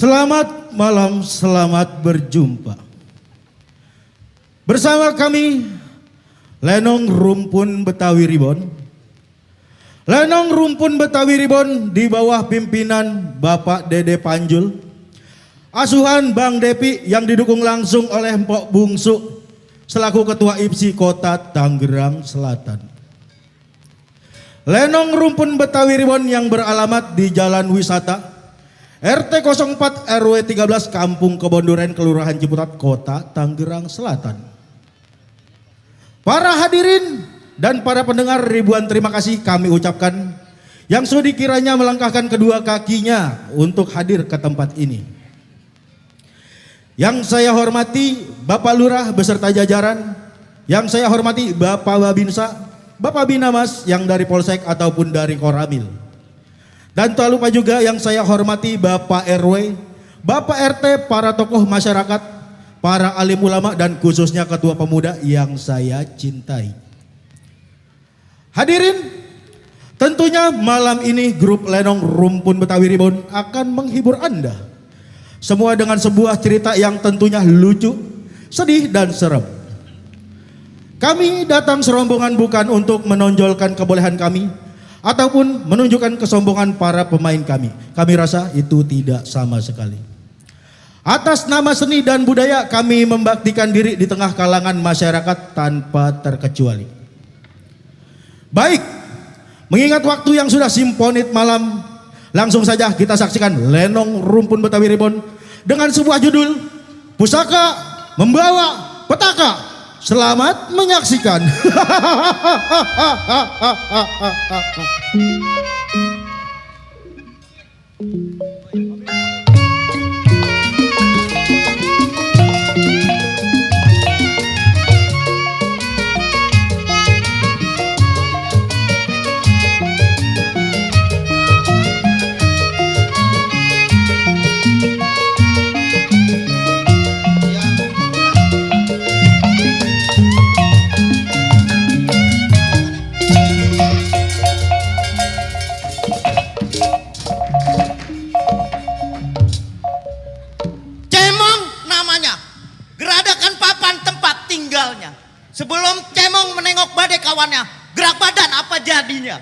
Selamat malam, selamat berjumpa. Bersama kami Lenong Rumpun Betawi Ribon. Lenong Rumpun Betawi Ribon di bawah pimpinan Bapak Dede Panjul, asuhan Bang Depi yang didukung langsung oleh Mpok Bungsu selaku Ketua IPSI Kota Tangerang Selatan. Lenong Rumpun Betawi Ribon yang beralamat di Jalan Wisata RT 04 RW 13 Kampung Kebonduren Kelurahan Ciputat Kota Tangerang Selatan. Para hadirin dan para pendengar, ribuan terima kasih kami ucapkan yang sudi kiranya melangkahkan kedua kakinya untuk hadir ke tempat ini. Yang saya hormati Bapak Lurah beserta jajaran, yang saya hormati Bapak Babinsa, Bapak Binamas yang dari Polsek ataupun dari Koramil. Dan tak lupa juga yang saya hormati Bapak RW, Bapak RT, para tokoh masyarakat, para alim ulama dan khususnya ketua pemuda yang saya cintai. Hadirin, tentunya malam ini grup Lenong Rumpun Betawi Ribon akan menghibur Anda. Semua dengan sebuah cerita yang tentunya lucu, sedih dan serem. Kami datang serombongan bukan untuk menonjolkan kebolehan kami ataupun menunjukkan kesombongan para pemain kami. Kami rasa itu tidak sama sekali. Atas nama seni dan budaya kami membaktikan diri di tengah kalangan masyarakat tanpa terkecuali. Baik, mengingat waktu yang sudah simponit malam, langsung saja kita saksikan Lenong Rumpun Betawi Ribon dengan sebuah judul Pusaka Membawa Petaka. Selamat menyaksikan. Sebelum cemong menengok badai kawannya, gerak badan apa jadinya?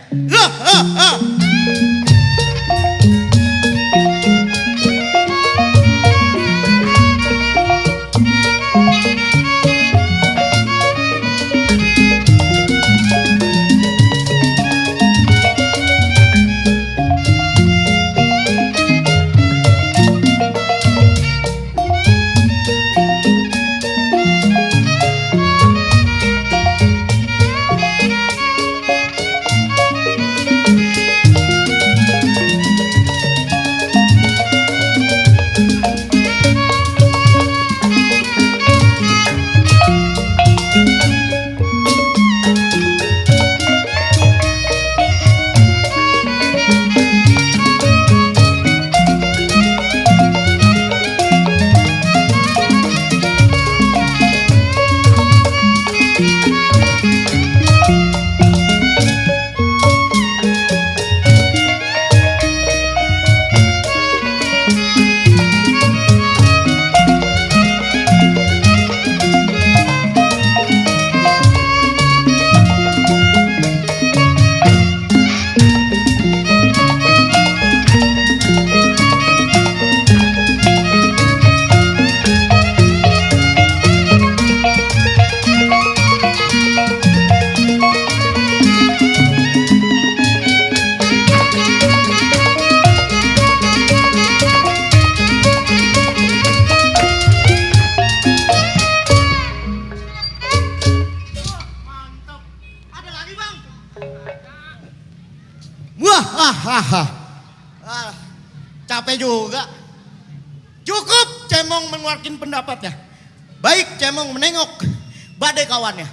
Capek juga. Cukup cemong mengeluarkan pendapatnya. Baik cemong menengok badai kawannya.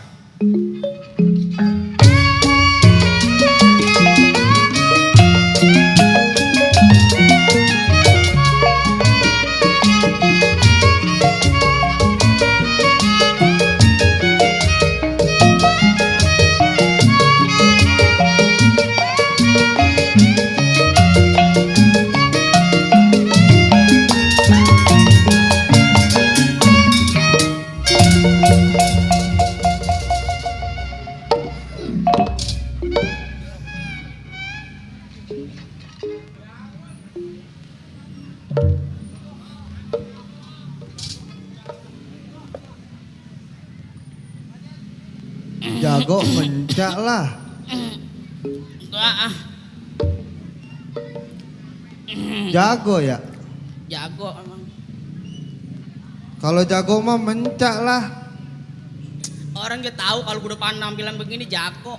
jago mencak lah. Enggak ah. Jago ya. Jago emang. Kalau jago mah mencak lah. Orang gak tahu kalau gue depan penampilan begini jago.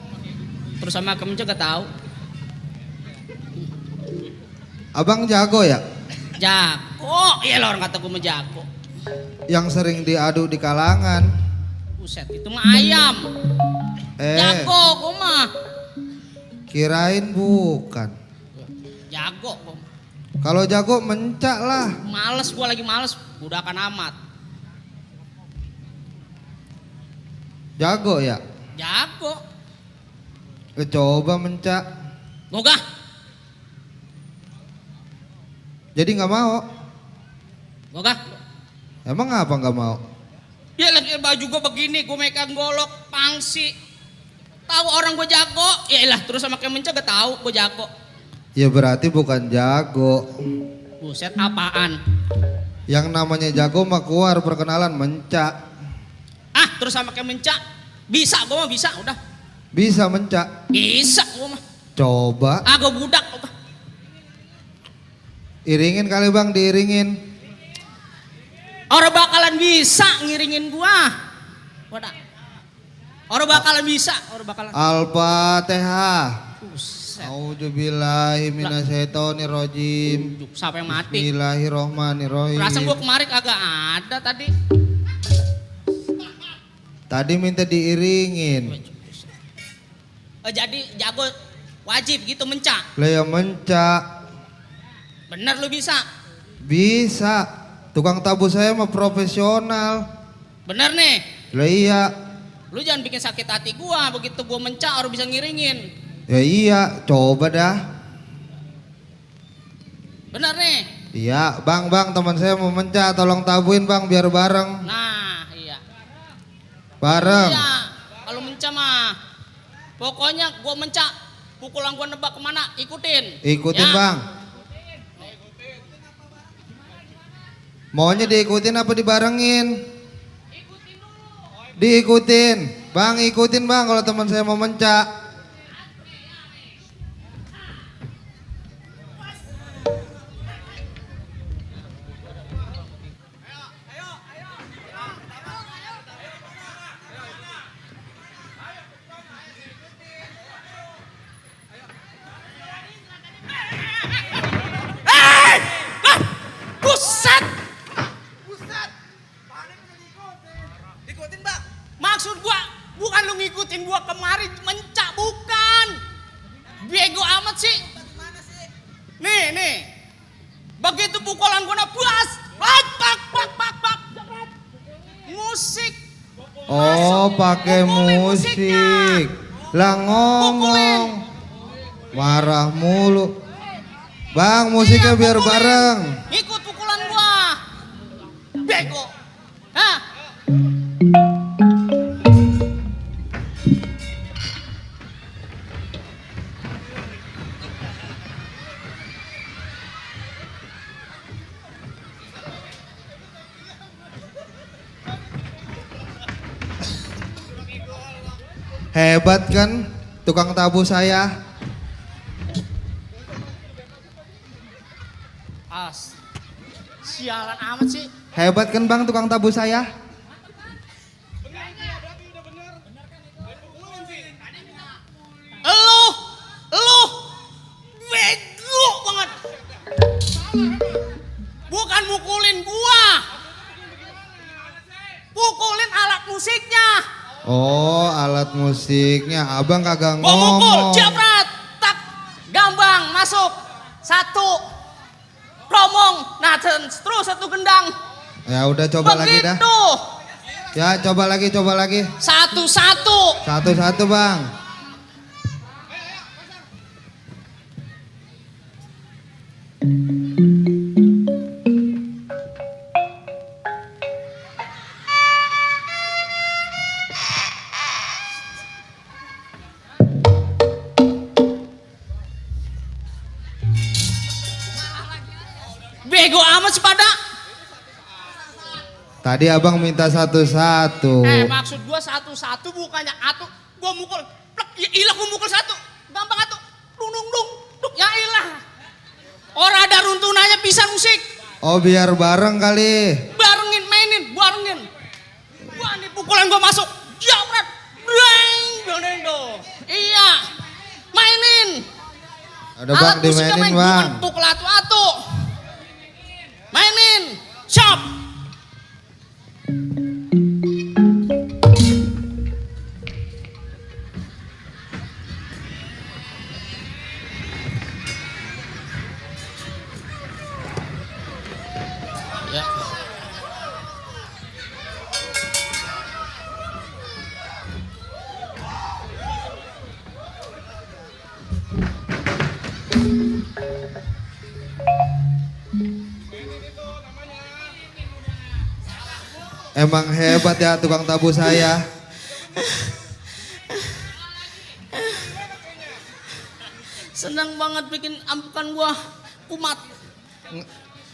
Terus sama kemencak gak tahu. Abang jago ya? Jago. Iya lah orang kata gue mah jago. Yang sering diadu di kalangan. Buset itu mah ayam. Jago gue mah. Kirain bukan. Jago gue mah. Kalau jago mencak lah. Males gue lagi males. Udah akan amat. Jago ya? Jago. Coba mencak. Moga. Jadi nggak mau? Moga. Emang apa nggak mau? Ya lagi baju gue begini, gue megang golok, pangsi. Tahu orang gue jago, ya ilah terus sama kayak mencak gak tahu gue jago. Ya berarti bukan jago. Buset apaan? Yang namanya jago mah keluar perkenalan mencak. Ah terus sama kayak mencak, bisa gue mah bisa udah. Bisa mencak. Bisa gue mah. Coba. Ah gue budak gue mah. Iringin kali bang, diiringin. Orang bakalan bisa ngiringin gua. Wadah. Orang bakalan bisa, orang bakalan. Al-Fatihah. Buset. Auzubillahi minasyaitonirrajim. Siapa yang mati? Bismillahirrahmanirrahim. Perasaan gua kemarin kagak ada tadi. Tadi minta diiringin. Jadi jago wajib gitu mencak. Lah ya mencak. Bener lu bisa. Bisa. Tukang tabu saya mah profesional. Bener nih. Lah iya. Lu jangan bikin sakit hati gua, begitu gua mencak harus bisa ngiringin. Ya iya, coba dah. Bener nih. Iya, bang teman saya mau mencak, tolong tabuin bang biar bareng. Nah, iya. Bareng. Iya, kalau mencak mah. Pokoknya gua mencak, pukulan gua nebak kemana, ikutin. Ikutin ya. bang. Maunya diikutin apa dibarengin? Ikutin dulu. Diikutin. Bang ikutin bang kalau teman saya mau mencak. Buset. Maksud gua bukan lu ngikutin gua kemarin mencak, bukan. Bego amat sih. Nih. Begitu pukulan gua nabas, pak. Musik. Oh pakai Pukulin musik. musiknya. Lah ngomong. Marah mulu. Bang musiknya Iya, biar pukulin. bareng. Ikut pukulan gua. Bego. Hah? Hebat kan tukang tabu saya. Sialan amat sih. Hebat kan bang tukang tabu saya. Lu bego banget. Bukan mukulin gua. Pukulin alat musiknya. Oh alat musiknya abang kagak Gua mukul, ngomong. jabrat, tak, gambang, masuk. Satu, promong, nah terus satu gendang. Ya udah coba lagi dah. Begitu. Ya coba lagi. Satu-satu. Satu-satu bang. Bego amat sih pada. Tadi abang minta satu-satu. Maksud gua satu-satu bukannya atu. Gua mukul, plek, ya ilah gua mukul satu. Gampang atuh. Dung dung dung. Duk, ya ilah. Orang ada runtunannya pisan musik. Oh biar bareng kali. Barengin, mainin, barengin. Wah, ini pukulan gua masuk. Jabret. Breng, breng tuh. Iya. Mainin. Ada bang dimainin bang. Bukan pukul atu-atu. Mainin. Siap. Ya. Emang hebat ya tukang tabu saya. Senang banget bikin ampukan gua kumat.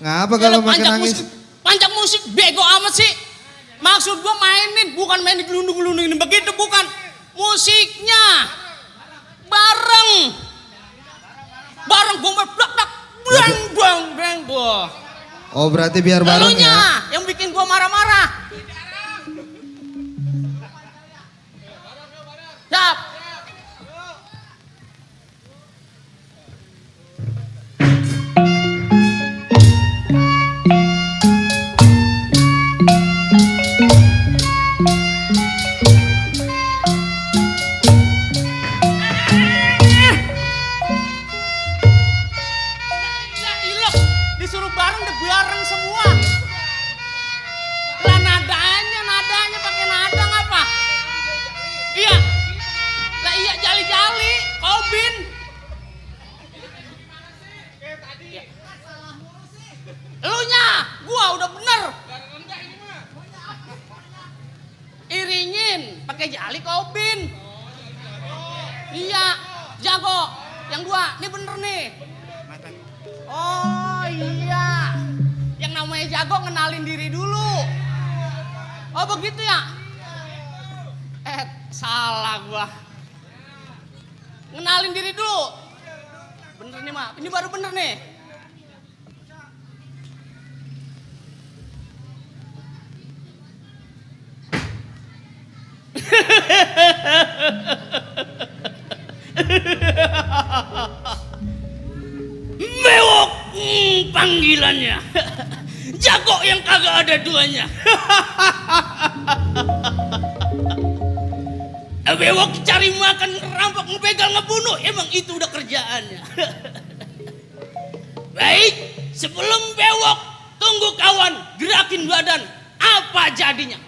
Ngapa kalau makin nangis? Panjang musik bego amat sih. Maksud gua mainin, bukan main di gelundung-gelundung begitu, bukan. Musiknya bareng. Bareng gua blak-blak. Blang blang blang gua. Oh berarti biar bareng Elunya ya. yang bikin gua marah-marah. Siap. Disuruh bareng udah bareng semua. Lah nadanya pakai nada ngapa? Iya. Lah iya jali-jali, Kobin. Elunya, gua udah bener. Iringin, pakai jali Kobin. Iya, jago. Yang dua, ini bener nih. Oh iya, yang namanya jago ngenalin diri dulu. Oh begitu ya? Salah gua. Ngenalin diri dulu. Bener nih mak, ini baru bener nih. Mewok panggilannya. Jago yang kagak ada duanya. Bewok cari makan, ngerampok, ngebegal, ngebunuh. Emang itu udah kerjaannya. Baik, sebelum bewok, tunggu kawan, gerakin badan. Apa jadinya?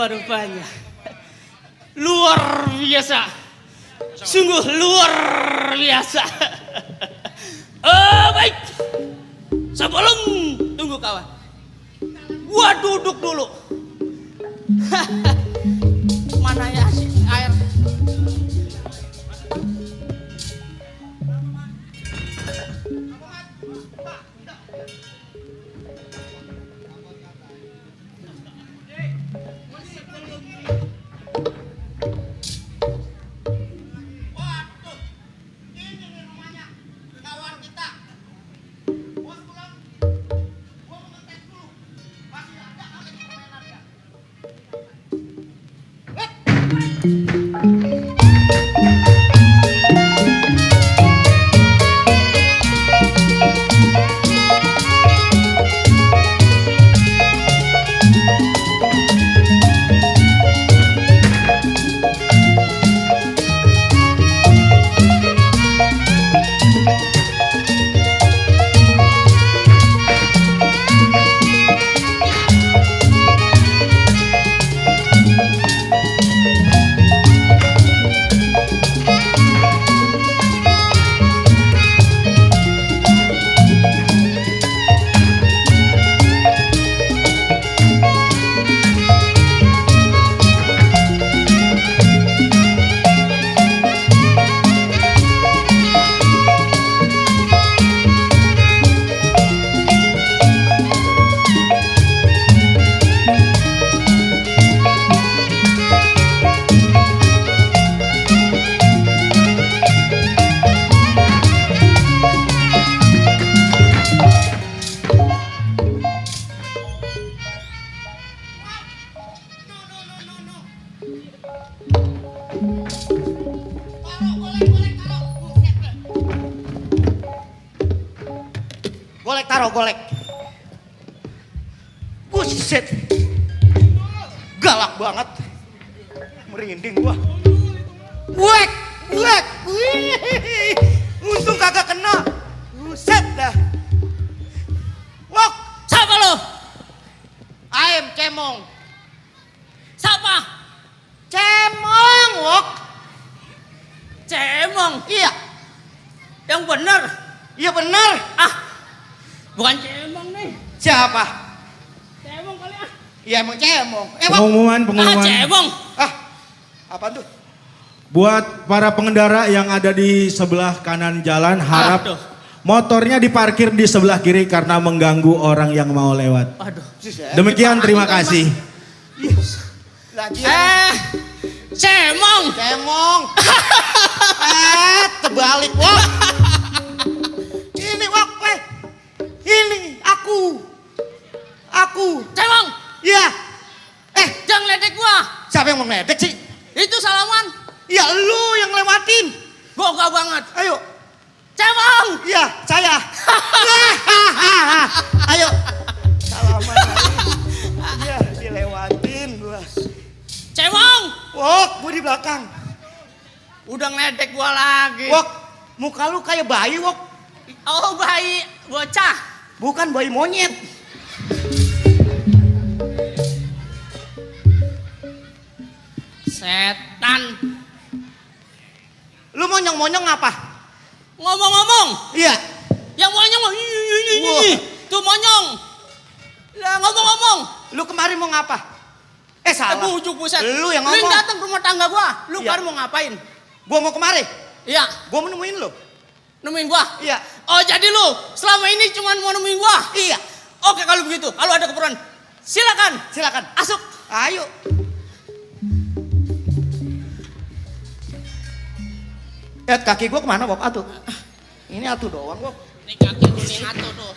rupa-rupanya. Luar biasa. Sungguh luar biasa. Baik. Sebelum tunggu kawan. Gua duduk dulu. Mana ya si air? Golek taruh golek. Buset. Galak banget. Merinding gua. Wek, wek. Wih. Untung kagak kena. Buset dah. Wok, Siapa lo? ayam cemong. Siapa? Cemong, wok. Cemong. Iya, Yang bener. iya benar. Bukan cemong nih. Siapa? Cemong kali ah. Iya emang cemong. Wok. Pengumuman. Cemong. Apaan tuh? Buat para pengendara yang ada di sebelah kanan jalan, harap Aduh. motornya diparkir di sebelah kiri karena mengganggu orang yang mau lewat. Aduh. Demikian, terima kasih. Lagi. Cemong. Cemong. Terbalik, wok. Ini wok, weh. Ini aku. Cemong. Iya. Jangan ledek gua. Siapa yang mau ngedek sih? Itu salaman. Ya lu yang lewatin. Boga banget. Ayo. Cemong. Iya, saya. Ayo. Salaman. Iya, dilewatin gua. Cemong. Wok, gua di belakang. Udah ngeledek gua lagi. Wok, muka lu kayak bayi, wok. Oh bayi bocah. Bukan bayi monyet. Setan. Lu monyong-monyong apa? Ngomong-ngomong. Iya. Yang monyong. Wah. Tuh monyong. Lah ngomong-ngomong. Lu kemarin mau ngapa? Salah. Bujuk buset. Lu yang Lu ngomong. datang ke rumah tangga gua. Lu Iya. kan mau ngapain? Gua mau kemari. Iya. Gua mau nemuin lu. Nemuin gua. Iya. Oh jadi lu selama ini cuma mau nemuin gua. Iya. Oke kalau begitu. Kalau ada keperluan. Silakan. Silakan. Masuk. Ayo. Kaki gua kemana, Wok? Atuh. Ini atuh doang, Wok. Nih kaki tuh nih ngatur tuh.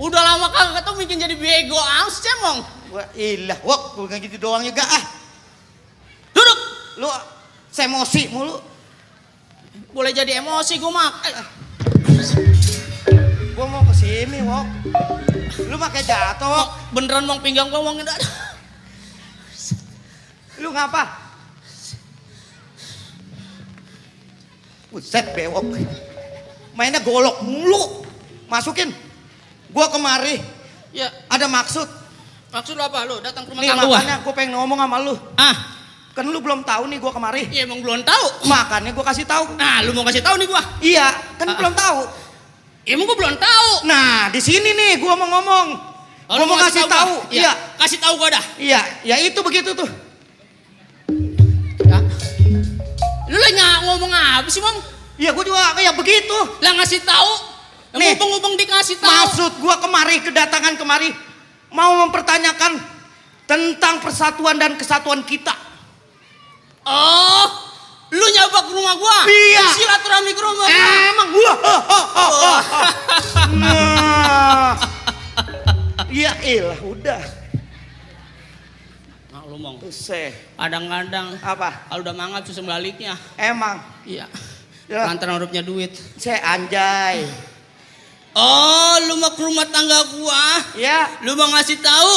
Udah lama kagak ketemu bikin jadi bego aus cemong. Wah, ilah, Wok, bukan gitu doang juga Duduk. Lu semosi mulu. Boleh jadi emosi gua mak. Gua mau kesini, Wok. Lu pakai jatuh, Wok. Beneran mau pinggang gua ngomongin. Lu ngapa? Buset bewok. Mainnya golok mulu. Masukin. Gua kemari Ya, ada maksud. Maksud lu apa? Lu datang ke rumah Nih tangga gua? makanya gue pengen ngomong sama lu. Ah, Kan lu belum tahu nih gue kemari. iya emang belum tahu. Makanya gue kasih tahu. Nah, lu mau kasih tahu nih gua? Iya, kan belum tahu. Emang gua belum tahu. Nah, di sini nih gue mau ngomong. Oh, Gue lu mau kasih tahu. gua? Iya. Kasih tahu gua dah. Iya, ya itu begitu tuh. Ya. Lu lagi ngomong apa sih, Bang? Iya, gue juga kayak begitu. Lah ngasih tahu. Nih, Ngubung-ngubung dikasih tahu. Maksud gue kemari, kedatangan kemari mau mempertanyakan tentang persatuan dan kesatuan kita. Oh, lu nyoba ke rumah gua? Iya. Silaturahmi ke rumah gua. Emang gua. Nah. Ya elah, udah. Nah, lu Bang. Buset. Kadang-kadang Apa? kalau udah mangap susah baliknya. Emang. Iya. Ya. Lantaran hurufnya duit. Saya anjay. Oh, lu mau ke rumah tangga gua? Ya. Lu mau ngasih tahu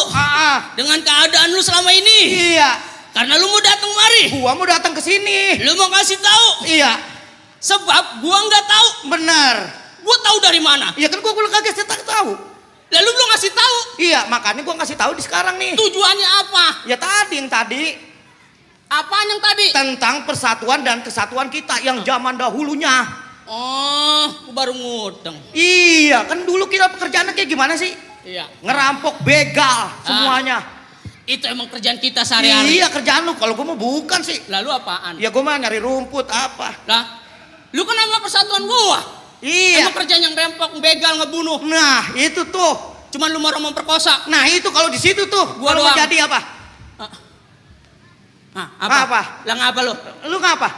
dengan keadaan lu selama ini? Iya. Karena lu mau datang mari. Gua mau datang ke sini. Lu mau ngasih tahu? Iya. Sebab gua nggak tahu. Benar. Gua tahu dari mana? Iya kan gua kaget cetak tahu. Lalu belum ngasih tahu. Iya, makanya gua ngasih tahu di sekarang nih. Tujuannya apa? Ya tadi yang tadi Apaan yang tadi? tentang persatuan dan kesatuan kita yang zaman dahulunya. Oh, gua baru ngutang. Iya, kan dulu kita pekerjaannya kayak gimana sih? Iya. Ngerampok, begal, semuanya. Itu emang kerjaan kita sehari-hari. Iya, kerjaan lu. Kalau gua mau bukan sih. Lalu apaan? Ya gua mah nyari rumput apa. Lah, lu kan nama persatuan gua. Iya. Emang kerjaan yang rempok, begal, ngebunuh. Nah, itu tuh. Cuman lu mau memperkosa. Nah, itu kalau di situ tuh. Gua Kalau mau doang. jadi apa? Apa? Apa? Lah ngapa lu? Lu ngapa?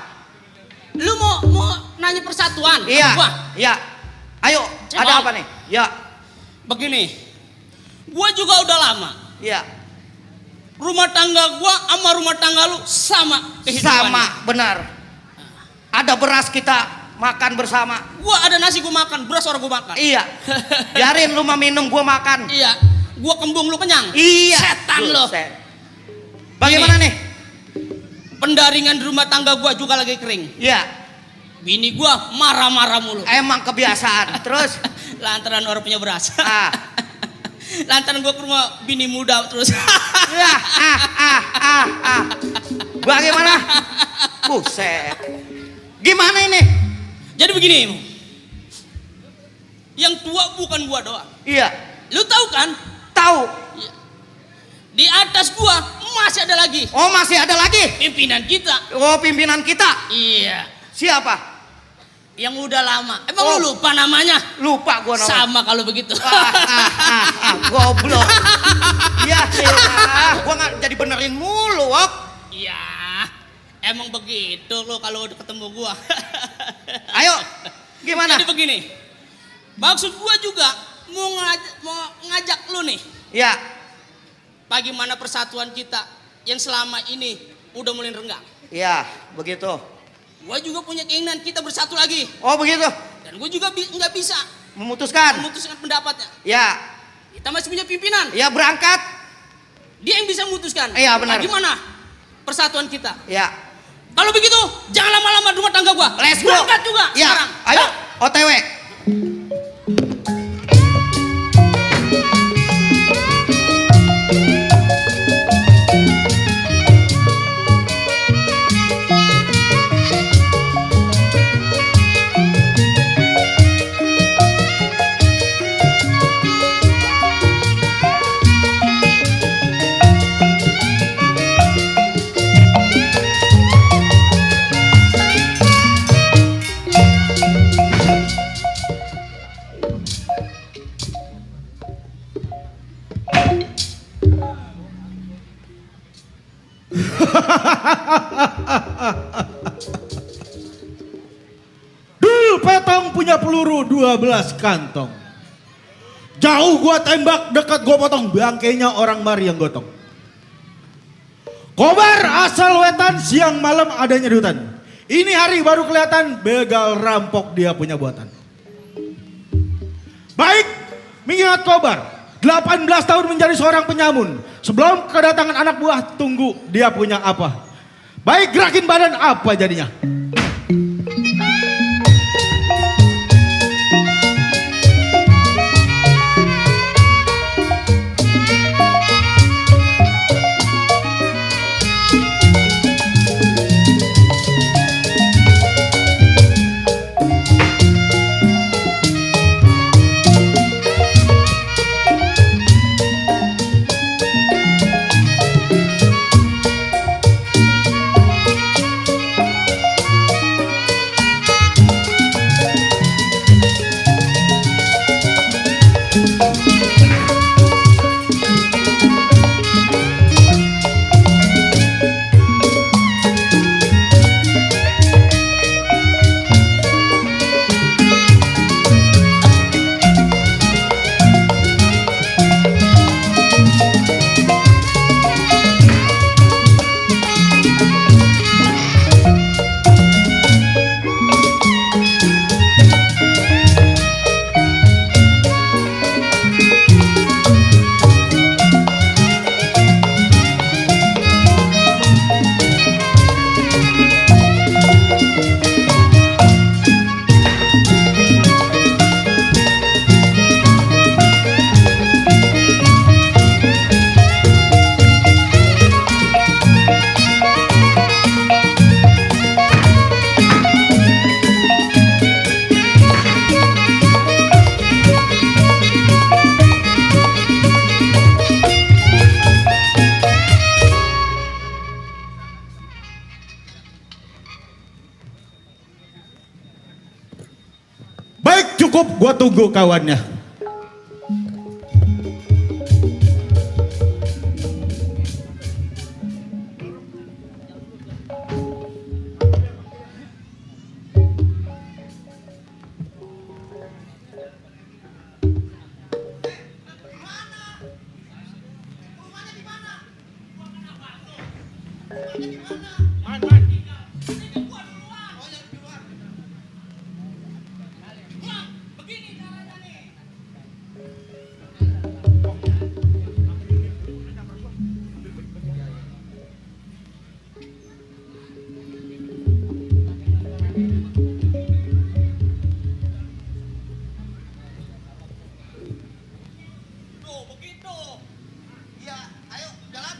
Lu mau nanya persatuan sama Iya. gua? Iya. Ayo, Cek, ada Bang. apa nih? Ya. Begini. Gua juga udah lama. Iya. Rumah tangga gua sama rumah tangga lu sama kehidupannya. Sama, benar. Ada beras kita makan bersama. Gua ada nasi gua makan, beras orang gua makan. Iya. Biarin lu mah minum, gua makan. Iya. Gua kembung lu kenyang. Iya. Setan lo. Buset. Bagaimana nih? Pendaringan di rumah tangga gua juga lagi kering. Iya. Bini gua marah-marah mulu. Emang kebiasaan. Terus? Lantaran orang punya beras. Ah. Lantaran gua ke rumah bini muda terus. Ya, Bagaimana? Buset. Gimana ini? Jadi begini. Yang tua bukan gua doang. Iya. Lu tahu kan? Tahu. Di atas gua masih ada lagi. Oh, masih ada lagi? Pimpinan kita. Oh, pimpinan kita. Iya. Siapa? Yang udah lama. Emang Oh. lu lupa namanya? Lupa gua namanya. Sama kalau begitu. Goblok. Ya, gua nggak jadi benerin mulu, Wok. Iya. Emang begitu lu kalau udah ketemu gua. Ayo, gimana? Jadi begini. Maksud gua juga mau ngajak lu nih. Ya, Bagaimana persatuan kita yang selama ini udah mulai renggang. ya, begitu. Gua juga punya keinginan kita bersatu lagi. Oh, begitu. Dan gue juga nggak bisa Memutuskan. memutuskan pendapatnya. Ya, Kita masih punya pimpinan. ya berangkat. Dia yang bisa memutuskan. Iya, benar. Gimana persatuan kita? Ya, Kalau begitu, jangan lama-lama di rumah tangga gua. let's go. Berangkat juga Ya, sekarang. ayo, OTW. Dul Petong punya peluru 12 kantong. Jauh gua tembak, dekat gua potong, bangkainya orang mari yang gotong. Kobar asal wetan, siang malam adanya di hutan. Ini hari baru kelihatan, begal rampok dia punya buatan. Baik, mengingat Kobar, 18 tahun menjadi seorang penyamun. Sebelum kedatangan anak buah, tunggu dia punya apa. Baik, gerakin badan apa jadinya. cukup, gua tunggu kawannya. Tuh, begitu. Iya, ayo jalan.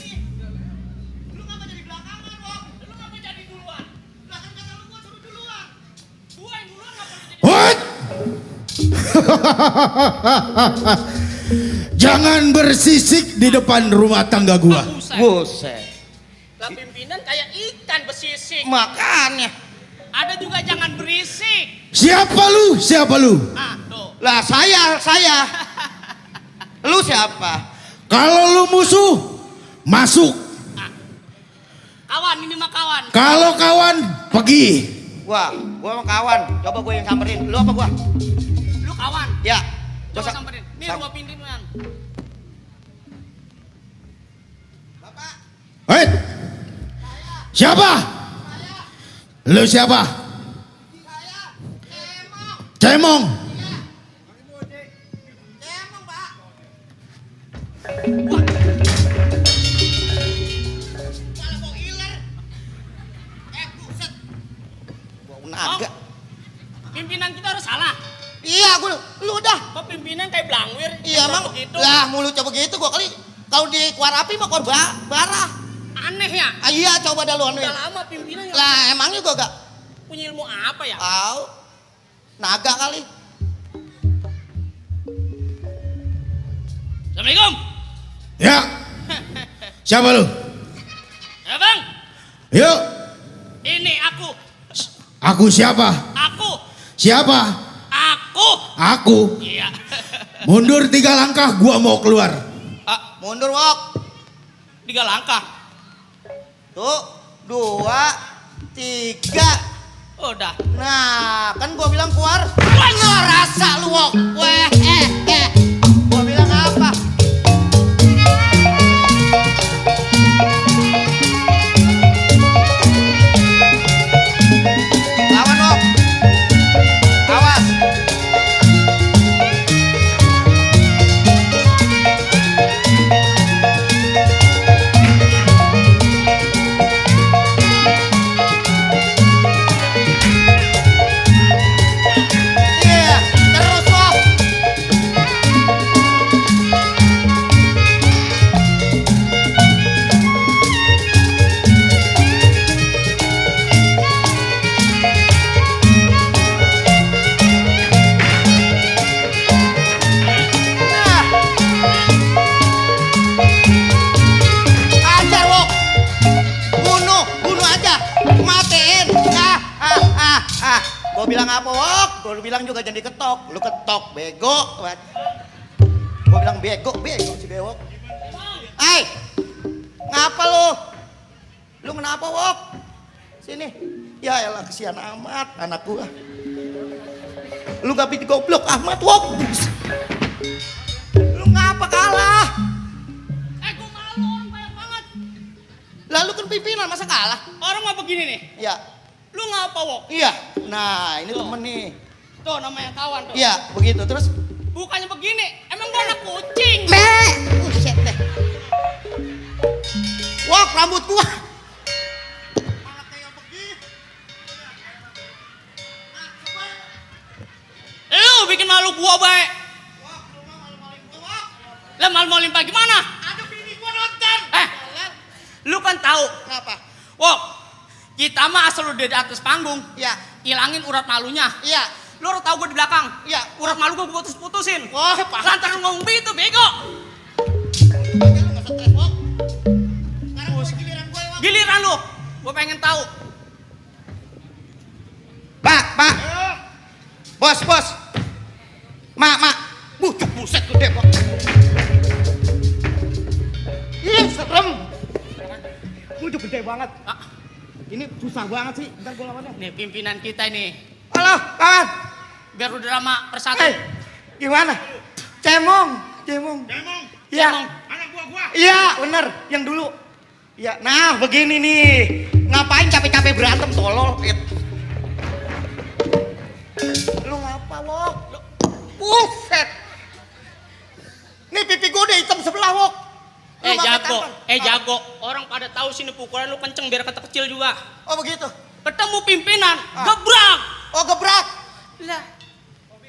Lu ngapa jadi belakangan, Wok? Lu ngapa jadi duluan? Belakang kata lu gua suruh duluan. Gua yang duluan ngapa lu jadi Hut! Jangan bersisik di depan rumah tangga gua. Buset. Buset. Lah pimpinan kayak ikan bersisik. Makanya. Ada juga jangan berisik. Siapa lu? Siapa lu? Ah, tuh. Lah saya. Lu siapa? Kalau lu musuh, masuk. Kawan, ini mah kawan. Kalau kawan, pergi. Gua sama kawan. Coba gue yang samperin. Lu apa gua? Lu kawan. Ya. Coba Gua samperin. Ini sam- rumah pimpinan. Bapak. Hei! Siapa? Lu siapa? Cemong. Salah mau iler. Buset. Gua naga. Pimpinan kita harus salah. Iya, lu udah. Kok pimpinan kayak belangwir? Iya, Yang emang. begitu. Lah, mulut coba gitu gua kali kalau di keluar api mah keluar bara. Aneh ya. Ah, iya, coba dah lu anuin. Udah lama pimpinan nggak Lah, emangnya gua gak punya ilmu apa ya? tahu. Naga kali. Assalamualaikum. Ya. Siapa lu? Ya bang, Yuk. ini aku. Aku siapa? Aku. Siapa? Aku. Aku. Iya. Mundur 3 langkah, gua mau keluar. Ah, mundur, Wok. 3 langkah. Tuh, 2, 3. Udah. Nah, kan gua bilang keluar. Wah, rasa lu, Wok. Weh, Gua bilang apa? Lawan, Wok. Awas. Iya, terus, Wok. Nah. Ajar, Wok. Bunuh aja. Matiin. Gua bilang apa, Wok? Gua bilang juga jangan diketok. Lu ketok, bego. Gua bilang bego si bewok. Hai. Ngapa lu? Lu kenapa, Wok? Sini. Ya elah, kesian amat anak gua. Lu gak bikin goblok amat, Wok. Lu ngapa kalah? Gua malu orang banyak banget. Lalu kan pimpinan masa kalah? Orang mah begini nih. Ya. Lu ngapa, Wok? Iya. Nah, ini Tuh. temen nih. Tuh namanya kawan tuh. Iya, begitu. Terus Bukannya begini. Emang gua anak kucing. Buset deh. Wok, rambut gua. Lu bikin malu gua baik. Lah malu-maluin pagi mana? Wok, kita mah asal udah di atas panggung. Iya. Hilangin urat malunya. Iya. Lu harus tahu gue di belakang. Iya. Urat malu gue putus-putusin. Wah, paham. Lantar lu ngomong begitu, bego. Lu nggak stres, Wok. Sekarang giliran gue, Wok. Giliran lu. Gue pengen tahu. Pak. Bos. Mak. Buset gede, Wok. Ih, serem. Udah gede banget. Ah, Ini susah banget sih. Bentar gue lawannya. nih pimpinan kita ini. Halo, kawan. Biar udah lama persatu. Gimana? Cemong. Iya. Cemong. Iya, bener. Yang dulu. Iya. Nah, begini nih. Ngapain capek-capek berantem tolol? Lu ngapa, Wok? Buset. Nih pipi gue udah hitam sebelah, Wok. Lu pakai tampon. Jago. Orang pada tahu sini pukulan lu kenceng biar kata kecil juga. Oh, begitu. Ketemu pimpinan, Ah. gebrak. Oh, gebrak. Lah.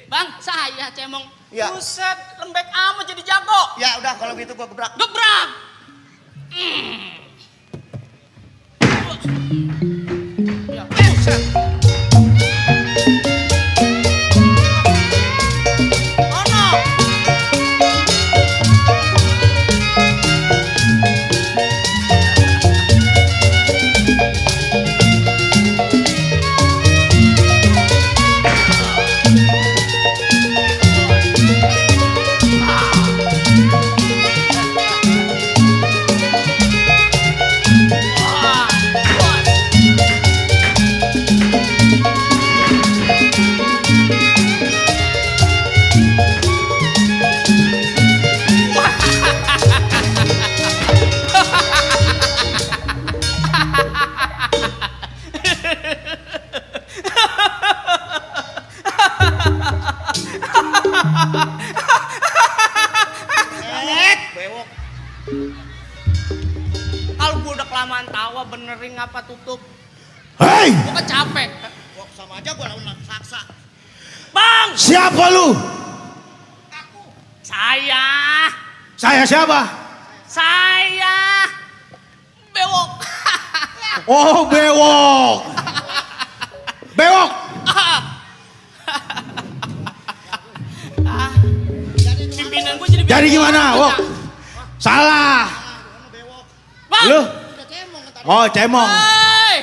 Bang, saya Cemong. Iya. Buset, lembek amat jadi jago. Ya udah kalau gitu gue gebrak. Gebrak. Ya, buset. Ono. Wah, bos. Bewok. Kalau gue udah kelamaan tawa benerin apa tutup. Hei, Gue kan capek. Wok sama aja gue lawan raksasa. Bang, siapa lu? saya Saya siapa? bewok. Oh, bewok. Bewok. Pimpinan gue jadi Jadi bewok. gimana, Wok? Salah. Bang, Lu? Oh, cemong. hei,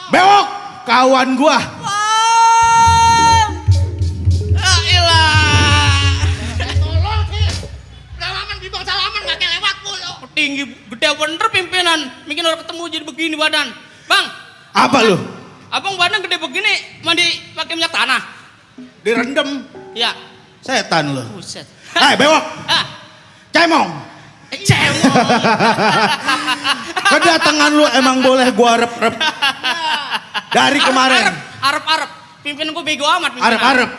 Bewok, kawan gua. bang. Ah, ilah. Tolol sih. Salaman di bawah salaman gak kayak lewat mulu. Tinggi gede bener pimpinan. Bikin orang ketemu jadi begini badan. Bang, Apa lu? abang badan gede begini mandi pakai minyak tanah. Direndam. Ya, Setan lu. buset. Hei, bewok. Ah, Cemong. cemong. Kedatangan lu emang boleh gua rep-rep. Dari kemarin. Arep. Pimpinan gue bego amat. pimpinan. Arep.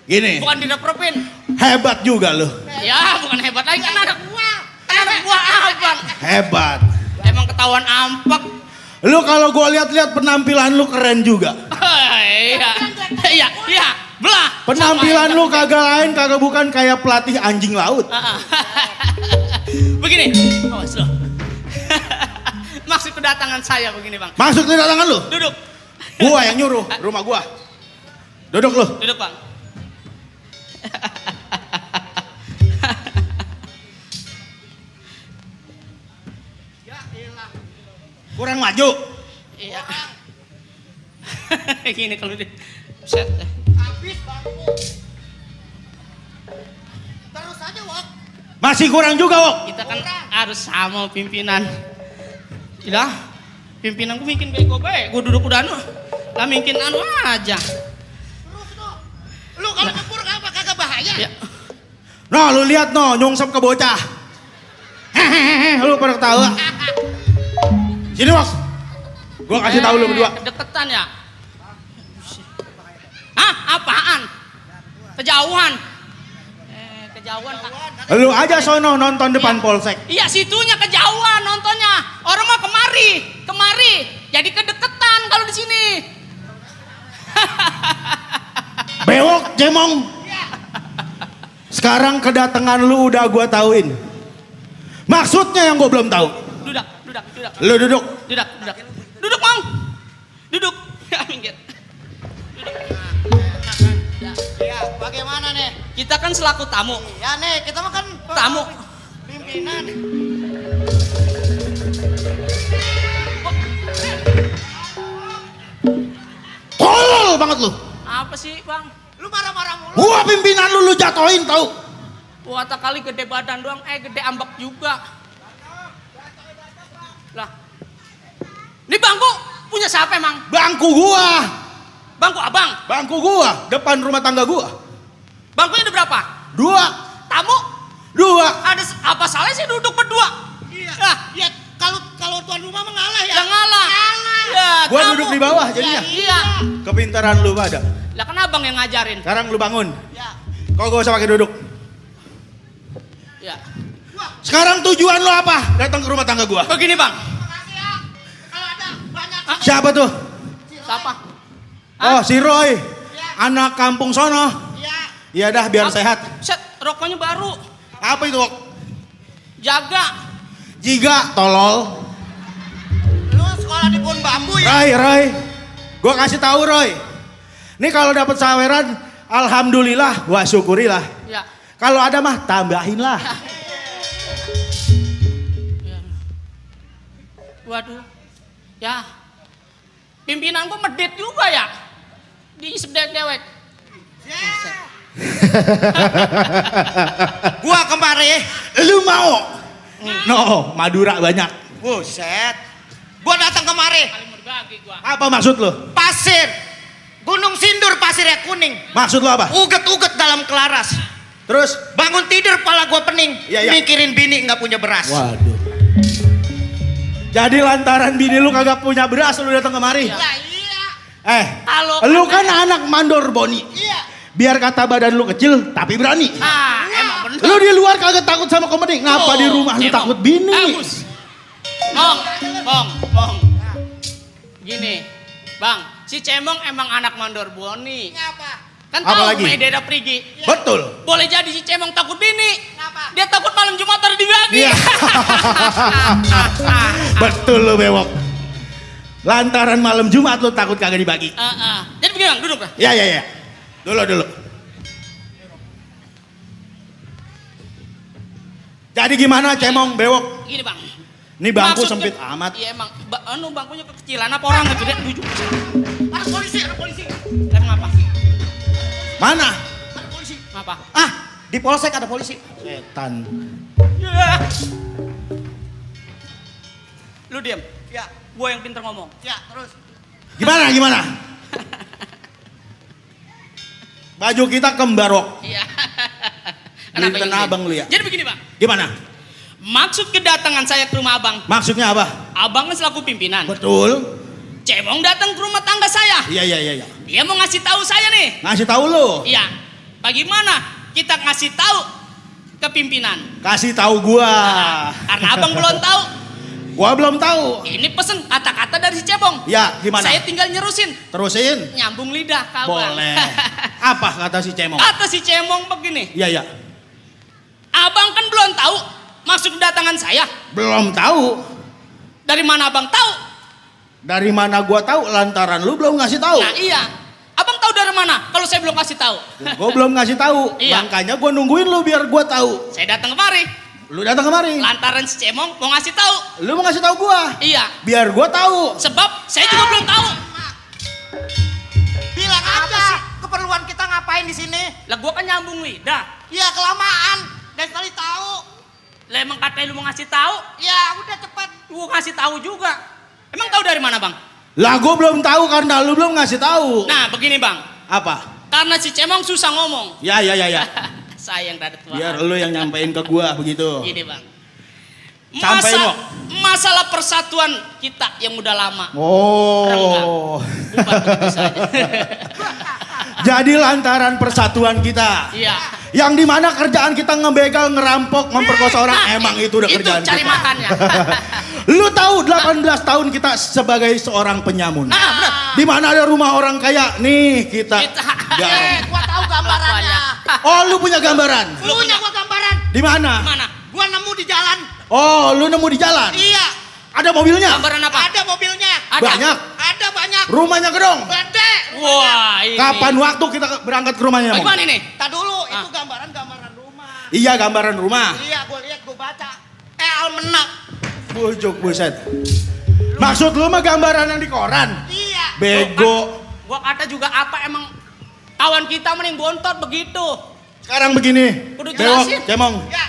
Gini, Bukan direp-repin. hebat juga lu. Ya, bukan hebat lagi kan anak buah. Abang. Hebat. Emang ketahuan ampak. Lu kalau gua lihat-lihat penampilan lu keren juga. Iya, belah. Penampilan lu kagak lain kagak bukan kayak pelatih anjing laut. Begini, awas lo. Maksud kedatangan saya begini bang. Masuk di datangan lu. Duduk, Gua yang nyuruh, rumah gua. Duduk lu. duduk bang. Kurang maju. Iya. Gini kalau di set. Habis bangku. Terus aja, Wok. Masih kurang juga, Wok. Kita kan harus sama pimpinan. Tidak, pimpinan gue bikin bego baik. Gue duduk udah anu, lah bikin anu aja. Terus no. Lu kalau kepur apa kagak bahaya? Ya. No, lu lihat no, nyongsep ke bocah. Hehehe, lu pada ketawa. Sini, Wok. Gua kasih tahu lu berdua. Kedeketan ya. Hah? Apaan? Kejauhan. Kejauhan. Lu aja sono nonton depan polsek. Iya, situnya kejauhan nontonnya. Orang mah kemari. Jadi kedeketan kalau di sini. Bewok, cemong. Sekarang kedatangan lu udah gua tauin. Maksudnya yang gua belum tahu. Duduk. Duduk. Lu duduk. Duduk. Duduk, Bang. Duduk. Ya, minggir. Ya, bagaimana nih? Kita kan selaku tamu. Ya nih, kita mah kan Tamu. pimpinan. Tolol banget lu. Apa sih, Bang? Lu marah-marah mulu. Gua pimpinan lu jatoin tau. Wata kali gede badan doang, gede ambek juga. Lah. Ini bangku punya siapa emang? Bangku gua. Bangku abang. Bangku gua. Depan rumah tangga gua. Bangkunya ada berapa? 2. Tamu? 2. Ada apa salahnya sih duduk berdua? Iya. Ah, Ya, kalau tuan rumah mengalah ya. yang ngalah. Ya, Gua tamu. duduk di bawah jadinya. Iya. Kepintaran lu pada. Lah kan abang yang ngajarin. Sekarang lu bangun. Ya. Kok gak usah pakai duduk. Ya. Sekarang tujuan lu apa? Datang ke rumah tangga gua. Begini, Bang. Makasih ya. Kalau ada banyak Siapa tuh? Siapa? Oh, si Roy. Ya. Anak kampung sono. ya. Iya dah biar Apa? sehat. Set, rokoknya baru. Apa itu? Jaga. Jiga tolol. Lu sekolah di pohon bambu ya? Roy. Gua kasih tahu Roy. Nih kalau dapat saweran, alhamdulillah, gua syukurilah. Ya. Kalau ada mah tambahin lah. Ya. Waduh. Ya. Pimpinan gua medit juga ya. Diisep dewek. Gua kemari. Lu mau? No, Madura banyak. Buset. Gua datang kemari. Kali mau dibagi gua. Apa maksud lu? Pasir. Gunung Sindur pasirnya kuning. Maksud lu apa? Uget-uget dalam kelaras. Terus? Bangun tidur pala gua pening. Iya, iya. Mikirin bini nggak punya beras. Waduh. Jadi lantaran bini lu kagak punya beras lu datang kemari. Ya iya. Kalau Lu ada- kan anak mandor Boni. Iya. Biar kata badan lu kecil tapi berani. Ah, emang bener. Lu di luar kagak takut sama komedi. Ngapa di rumah lu Cemong. takut bini? Bagus. Bong. Gini, Bang, si Cemong emang anak mandor Boni. Ngapa? Kan Apa tahu lagi? Mededa Prigi. Betul. Boleh jadi si Cemong takut bini. Ngapa? Dia takut malam Jumat harus dibagi. Iya. Betul lu bewok. Lantaran malam Jumat lu takut kagak dibagi. Jadi begini, Bang, duduk lah. Ya. Dulu. Jadi gimana Cemong bewok? Gini, Bang. Ini bangku Maksudnya- sempit amat. Iya emang, bangkunya kekecilan apa orang ngegede tujuh. Ada polisi. Dan ngapa? Mana? Ada polisi. Ngapa? Ah, di polsek ada polisi. Setan. Ya. Lu diam. Ya, Gua yang pinter ngomong. ya, terus. Gimana? Baju kita kembarok. Iya. Beli Kenapa tanah ini? abang lu ya? Jadi begini, Bang. Gimana? Maksud kedatangan saya ke rumah Abang. Maksudnya apa? Abang kan selaku pimpinan. Betul. Cemong datang ke rumah tangga saya. Iya. Dia mau ngasih tahu saya nih. Ngasih tahu lu. Iya. Bagaimana kita ngasih tahu ke pimpinan? Kasih tahu gua. Karena Abang belum tahu. Gua belum tahu. Ini pesen kata-kata dari si Cemong. Ya, gimana? Saya tinggal nyerusin. Terusin. Nyambung lidah, kawan. Boleh. Apa kata si Cemong? Kata si Cemong begini. Iya. Abang kan belum tahu maksud kedatangan saya. Belum tahu. Dari mana Abang tahu? Dari mana gua tahu lantaran lu belum ngasih tahu. Nah iya. Abang tahu dari mana kalau saya belum kasih tahu? Gua belum ngasih tahu. Iya. Makanya gua nungguin lu biar gua tahu. Saya datang kemari. Lu datang kemari. Lantaran si Cemong mau ngasih tahu. Lu mau ngasih tahu gua. Iya. Biar gua tahu. Sebab saya juga belum tahu. Bilang aja keperluan kita ngapain di sini. Lah gua kan nyambung lidah. Ya kelamaan. Dan sekali tahu. Lah emang katanya lu mau ngasih tahu? Ya udah cepat. Gua ngasih tahu juga. Emang tahu dari mana, Bang? Lah gua belum tahu karena lu belum ngasih tahu. Nah, begini, Bang. Apa? Karena si Cemong susah ngomong. Ya. Saya yang dadat tua. Biar lu yang nyampein ke gua begitu. Gini, Bang. Sampein, Wok. Masalah persatuan kita yang udah lama. Oh. Bukan begitu saja. Jadi lantaran persatuan kita. Iya. Yang dimana kerjaan kita ngebegal, ngerampok, memperkosa orang. Emang itu udah kerjaan Itu cari kita. makannya. Lu tahu 18 tahun kita sebagai seorang penyamun. Nah, bener. Di mana ada rumah orang kaya, nih kita. garong. Gua tahu gambarannya. Oh, lu punya gambaran? Punya gua gambaran. Di mana? Mana? Gua nemu di jalan. Oh, lu nemu di jalan. Iya. Ada mobilnya? Gambaran apa? Ada mobilnya. Ada. Banyak. Ada banyak. Rumahnya gedong. Gede. Wah, ini. Kapan waktu kita berangkat ke rumahnya? Mong? Bagaimana ini? Tak dulu, itu gambaran rumah. Iya, gambaran rumah. Iya, gue lihat, gue baca. Almenak. Bujuk, buset. Maksud lu mah gambaran yang di koran? Iya. Bego. Gua kata juga apa emang kawan kita mending bontot begitu. Sekarang begini. Kudu Bewok, jelasin. Cemong. Ya.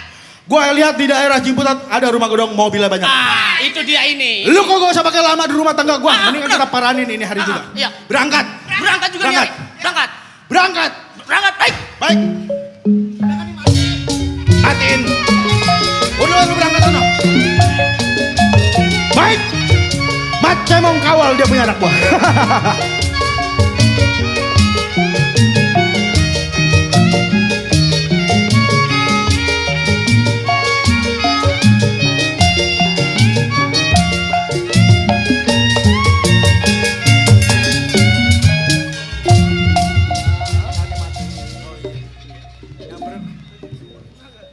Gua lihat di daerah Ciputat ada rumah gedong, mobilnya banyak. Ah, itu dia ini. Lu kok gak usah pakai lama di rumah tangga gua? Ah, Mendingan bener. kita paranin ini hari juga. Iya. Berangkat. Berangkat juga Berangkat. nih. Berangkat. Berangkat. Berangkat. Baik. Baik. Matiin. Udah lu berangkat sana. Baik. Mat Cemong kawal dia punya anak gua.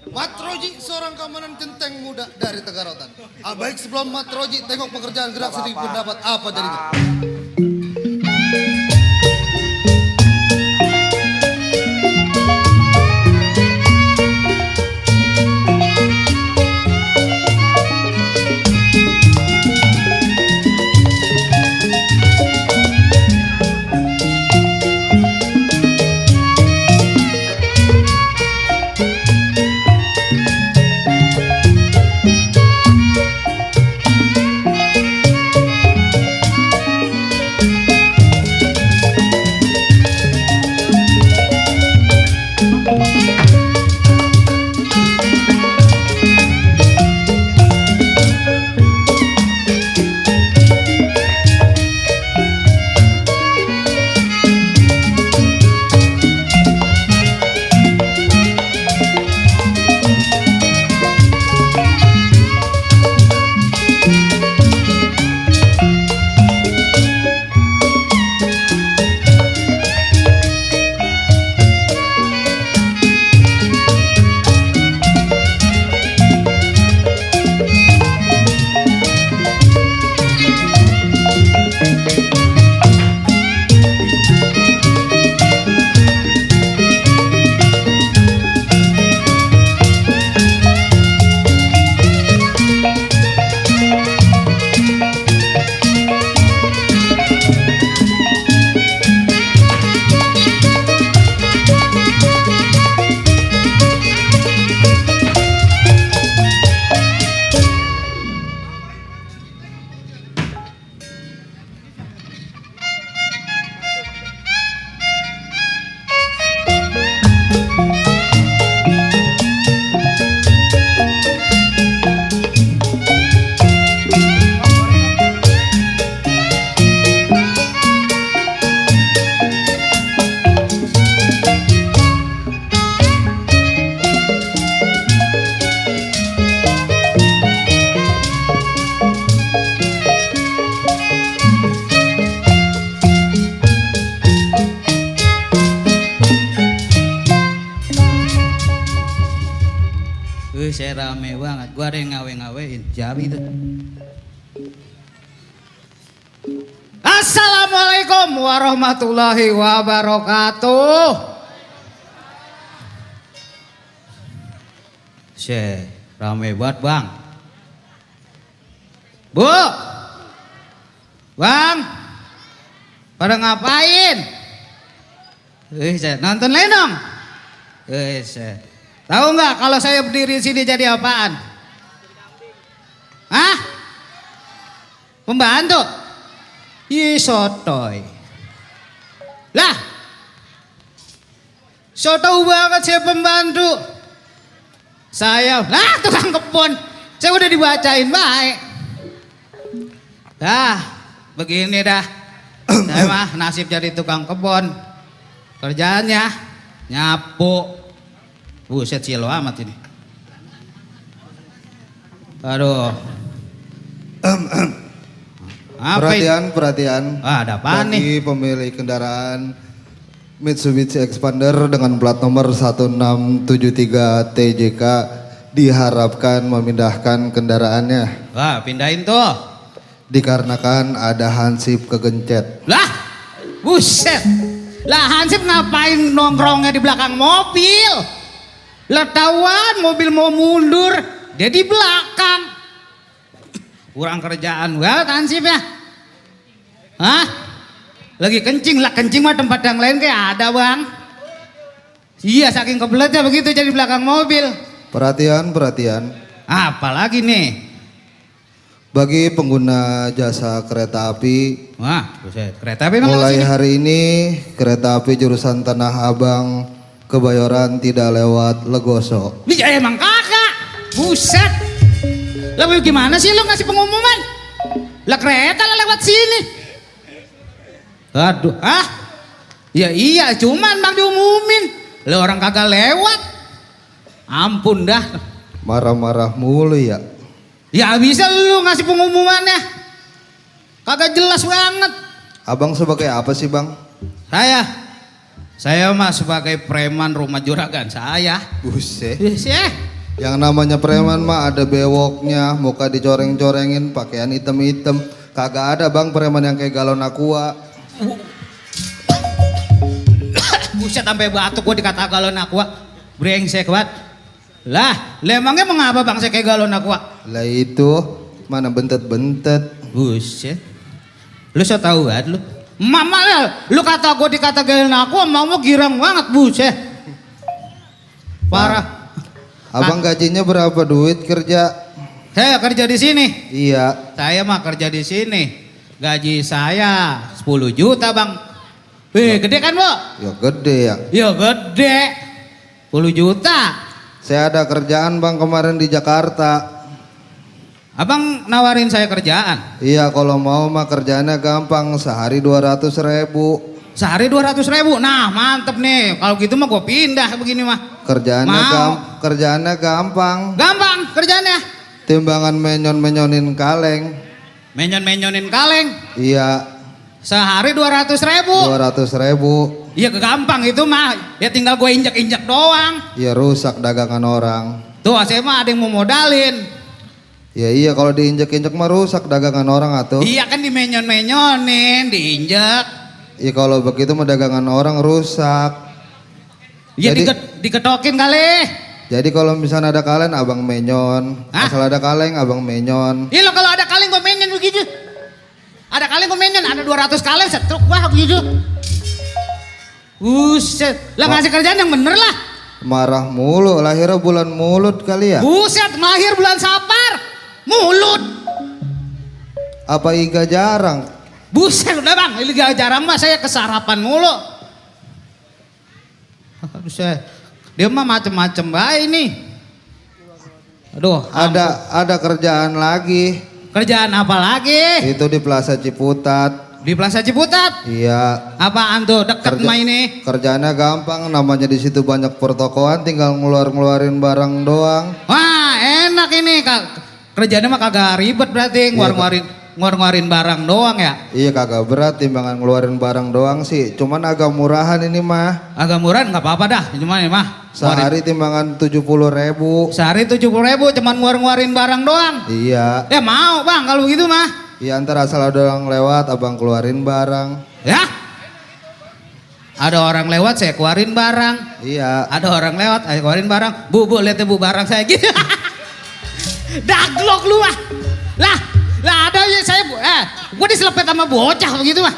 Matroji seorang keamanan genteng muda dari Tegarotan. Baik sebelum Matroji tengok pekerjaan gerak sedikit pendapat apa jadinya. Saya rame banget, gua ada yang ngawe-ngawein, Jabi tuh. Assalamualaikum warahmatullahi wabarakatuh. Syeh, rame banget bang. Bu, bang, pada ngapain? Saya nonton lenong. Saya tahu nggak kalau saya berdiri di sini jadi apaan? Hah? Pembantu? Ih sotoy. Lah, sotoy banget saya pembantu. Saya, lah tukang kebun. Saya udah dibacain baik. Dah, begini dah. Saya mah nasib jadi tukang kebun. Kerjaannya nyapu. Buset silo amat ini. Aduh. Apa ini? Perhatian. Ah, ada apaan nih? Bagi pemilik kendaraan Mitsubishi Expander dengan plat nomor 1673 TJK diharapkan memindahkan kendaraannya Wah, pindahin tuh. dikarenakan ada hansip kegencet. Lah, buset. Lah Hansip ngapain nongkrongnya di belakang mobil? Lah tawan mobil mau mundur, dia di belakang. Kurang kerjaan banget Hansip ya. Hah? Lagi kencing lah, kencing mah tempat yang lain kayak ada bang. Iya saking kebeletnya begitu jadi belakang mobil. Perhatian, perhatian. Apalagi nih? Bagi pengguna jasa kereta api, Wah, buset, kereta api emang lewat mulai sini? hari ini kereta api jurusan Tanah Abang Kebayoran tidak lewat Legoso. Ya emang kagak. Buset. Lah gimana sih lu ngasih pengumuman? Lah kereta lah lewat sini. Aduh, Ya iya, cuman bang diumumin. Lah orang kagak lewat. Ampun dah. Marah-marah mulu ya. Ya bisa lu ngasih pengumumannya. Kagak jelas banget. Abang sebagai apa sih bang? Saya mah sebagai preman rumah juragan saya. Buset. Buset. Yang namanya preman mah ada bewoknya, muka dicoreng-corengin, pakaian hitam-hitam. Kagak ada bang preman yang kayak galon aqua. Buset sampai batuk gua dikata galon aqua. Brengsek banget. Lah, emangnya mengapa bang saya kayak galon aqua? Lah itu mana bentet-bentet. Buset. Lu so tau banget lu. Mama ya, lu kata gue dikata galon aqua, mau girang banget buset. Parah. Abang gajinya berapa duit kerja? Saya kerja di sini. Iya. Saya mah kerja di sini. Gaji saya 10 juta bang. Wih, gede kan bu? Ya gede ya. Ya gede. 10 juta. Saya ada kerjaan bang kemarin di Jakarta. Abang nawarin saya kerjaan. Iya kalau mau mah kerjaannya gampang, sehari 200.000. Sehari 200.000. Nah mantep nih. Kalau gitu mah gue pindah begini mah. Kerjaannya gampang. Gampang kerjaannya. Timbangan menyon-menyonin kaleng. Menyon-menyonin kaleng. Iya. Sehari 200.000. 200.000. Iya gampang itu mah. Ya tinggal gue injek-injek doang. Ya rusak dagangan orang. Tuh saya mah ada yang mau modalin. Ya iya kalau diinjek-injek mah rusak dagangan orang atuh. Iya kan di menyon-menyonin, diinjek. Ya kalau begitu mah dagangan orang rusak. Iya Jadi- diketokin kali. Jadi kalau misalnya ada kaleng abang menyon. Hah? Asal ada kaleng abang menyon. Iya lo kalau ada kaleng gue menyon begitu. Ada kaleng gue menyon, ada 200 kaleng setruk wah begitu. Buset, lah ngasih kerjaan yang bener lah. Marah mulu, lahirnya bulan mulut kali ya. Buset, lahir bulan Sapar. Mulut. Apa Iga jarang? Buset udah bang, ini gak jarang mah saya kesarapan mulu. Buset, dia mah macem-macem baik ini. Aduh, Ada kerjaan lagi. kerjaan apa lagi? Itu di Plaza Ciputat. Di Plaza Ciputat. Iya. Apaan tuh deket mah ini? Kerjaannya gampang, namanya di situ banyak pertokoan, tinggal ngeluarin barang doang. Wah enak ini kak. Kerjanya mah kagak ribet berarti ngeluarin barang doang ya. Iya kagak berat, timbangan ngeluarin barang doang sih. Cuman agak murahan ini mah. Agak murah nggak apa-apa dah. Cuman ini mah. Sehari timbangan 70.000. Sehari 70.000 cuman ngeluarin barang doang. Iya. Ya mau bang kalau begitu mah. Iya ntar asal ada orang lewat, abang keluarin barang. Ya. Ada orang lewat saya keluarin barang. Iya. Ada orang lewat saya keluarin barang. Bu lihat bu barang saya gitu. Daglok lu ah. Lah ada ya saya gua diselepet sama bocah begitu mah.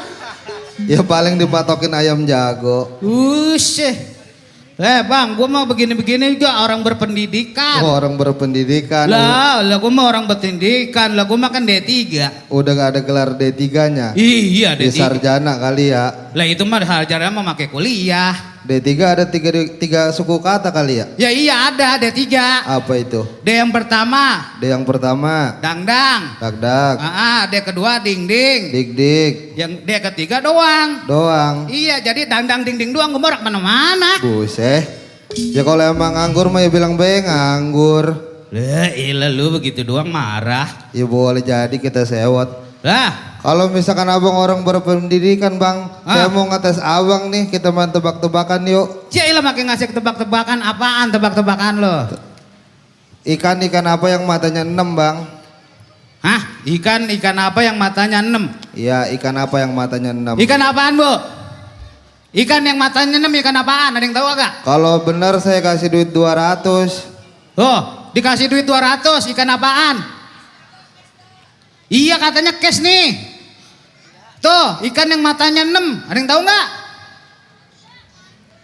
Ya paling dipatokin ayam jago. Buset. Bang, gua mau begini-begini juga orang berpendidikan. Oh, orang berpendidikan. Lah gua mah orang berpendidikan. Lah gua mah kan D3. Udah gak ada gelar D3-nya. Iya Di D3. sarjana kali ya. Lah itu mah sarjana mah pakai kuliah. D3 ada tiga suku kata kali ya. Ya iya ada D3. Apa itu? D yang pertama D yang pertama dangdang. dak-dak, D kedua ding-ding. dik-dik, Yang D ketiga doang. doang. Iya jadi dangdang ding-ding doang gue morak mana-mana. Buset. Ya kalau emang nganggur mah ya bilang bae nganggur. Lah ilah lu begitu doang marah. Ya boleh jadi kita sewot. Lah Kalau misalkan abang orang berpendidikan bang, saya mau ngetes abang nih, kita main tebak-tebakan yuk. ya ilah makin ngasih tebak-tebakan apaan tebak-tebakan lo? Ikan apa yang matanya 6 bang? Hah? Ikan apa yang matanya 6? Iya, ikan apa yang matanya 6? Ikan apaan, Bu? Ikan yang matanya 6 ikan apaan? Ada yang tahu agak? Kalau benar saya kasih duit 200. Oh, dikasih duit 200, ikan apaan? Iya katanya cash nih. Tuh, ikan yang matanya 6, ada yang tahu nggak?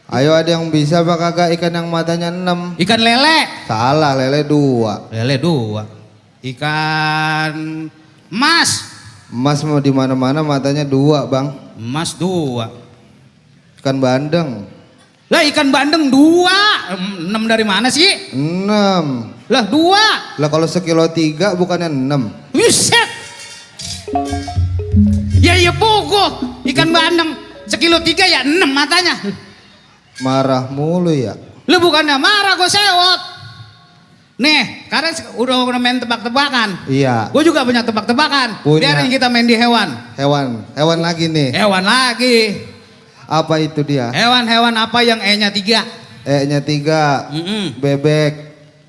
Ayo ada yang bisa apa kagak ikan yang matanya 6? Ikan lele. Salah, lele 2. Lele 2. Ikan emas. Emas mau di mana-mana matanya 2 bang. Emas 2. Ikan bandeng Lah ikan bandeng 2. 6 dari mana sih? 6. Lah 2. Lah kalau sekilo 3 bukannya 6? Buset. Ya pokok. Ikan bandeng sekilo 3 ya 6 matanya. Marah mulu ya. Lu bukannya marah, gue sewot. Nih, karena udah main tebak-tebakan. Iya. Gue juga punya tebak-tebakan. Punya. Biarin kita main di hewan. Hewan lagi nih. Hewan lagi. Apa itu dia? Hewan-hewan apa yang E-nya 3? E-nya 3. Bebek,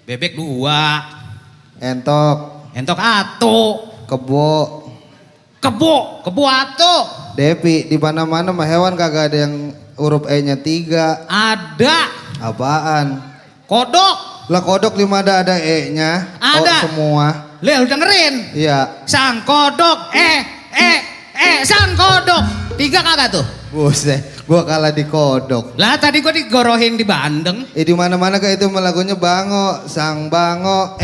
Bebek 2. entok, Entok atu. kebo, Kebo atu. Depi. Di mana-mana mah hewan kagak ada yang huruf E-nya 3. Ada. Apaan? Kodok. Lah kodok di mana ada E-nya? Ada. Oh, semua. Lihat lu dengerin. Iya. Sang kodok. Sang kodok. 3 kagak tuh? Buset, gua kalah di kodok. Lah tadi gua digorohin di Bandeng. Di mana-mana kayak itu lagunya bango, sang bango,